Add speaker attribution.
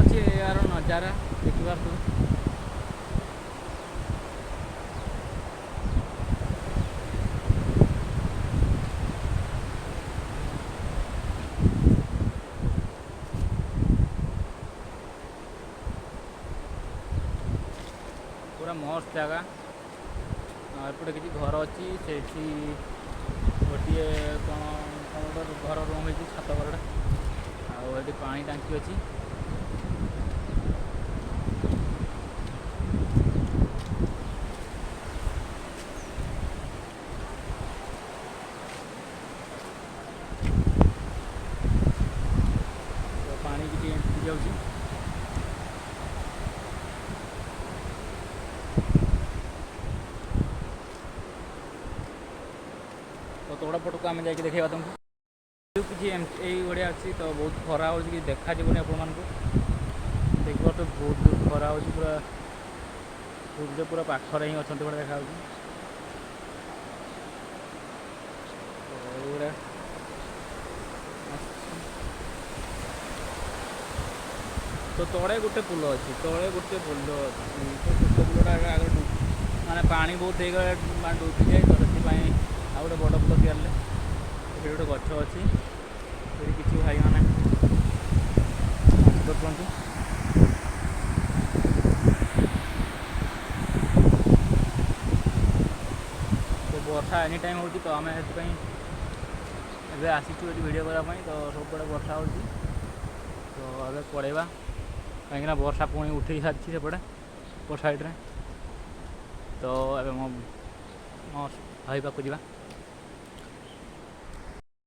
Speaker 1: ଅଛି ଏହାର ନଜାରା ଦେଖିପାରୁଥିବେ। ପୁରା ମସ୍ତ ଜାଗା। ଆଉ ଏପଟେ କିଛି ଘର ଅଛି, ସେଇଠି ଗୋଟିଏ କ'ଣ କ'ଣ ଗୋଟେ ଘର ରୁମ୍ ହେଇଛି, ଛାତ ଘରଟା। ଆଉ ଏଠି ପାଣି ଟାଙ୍କି ଅଛି। ତ ପାଣି କିଛି ଏଣ୍ଟ୍ରି ଯାଉଛି। ତ ତଳ ପଟକୁ ଆମେ ଯାଇକି ଦେଖେଇବା ତୁମକୁ। କିଛି ଏମିତି ଏଇଭଳିଆ ଅଛି। ତ ବହୁତ ଖରା ହେଉଛି, କିଛି ଦେଖାଯିବନି ଆପଣମାନଙ୍କୁ। ଦେଖିପାରୁଥିବେ ବହୁତ ଜୋର ଖରା ହେଉଛି, ପୁରା ସୂର୍ଯ୍ୟ ପୁରା ପାଖରେ ହିଁ ଅଛନ୍ତି ଭଳିଆ ଦେଖାଯାଉଛି। ତ ଏଇଭଳିଆ ତ ତଳେ ଗୋଟେ ପୋଲ ଅଛି, ତଳେ ଗୋଟେ ପୋଲ ଅଛି। ତ ଛୋଟ ପୋଲଟା ଆଗରେ ମାନେ ପାଣି ବହୁତ ହେଇଗଲେ ମାନେ ଡୁବିଯାଏ, ତ ସେଥିପାଇଁ ଆଉ ଗୋଟେ ବଡ଼ ପୋଲ ତିଆରିଲେ। ସେଠି ଗୋଟେ ଗଛ ଅଛି, ସେଠି କିଛି ଭାଇମାନେ ମାଛ ଧରୁଛନ୍ତି। ତ ବର୍ଷା ଏନି ଟାଇମ୍ ହେଉଛି, ତ ଆମେ ସେଥିପାଇଁ ଏବେ ଆସିଛୁ ଏଠି ଭିଡ଼ିଓ କରିବା ପାଇଁ। ତ ସବୁଆଡ଼େ ବର୍ଷା ହେଉଛି, ତ ଏବେ ପଳେଇବା, କାହିଁକିନା ବର୍ଷା ପୁଣି ଉଠେଇ ସାରିଛି ସେପଟେ ଏପଟ ସାଇଡ଼୍ରେ। ତ ଏବେ ମୋ ମୋ ଭାଇ ପାଖକୁ ଯିବା।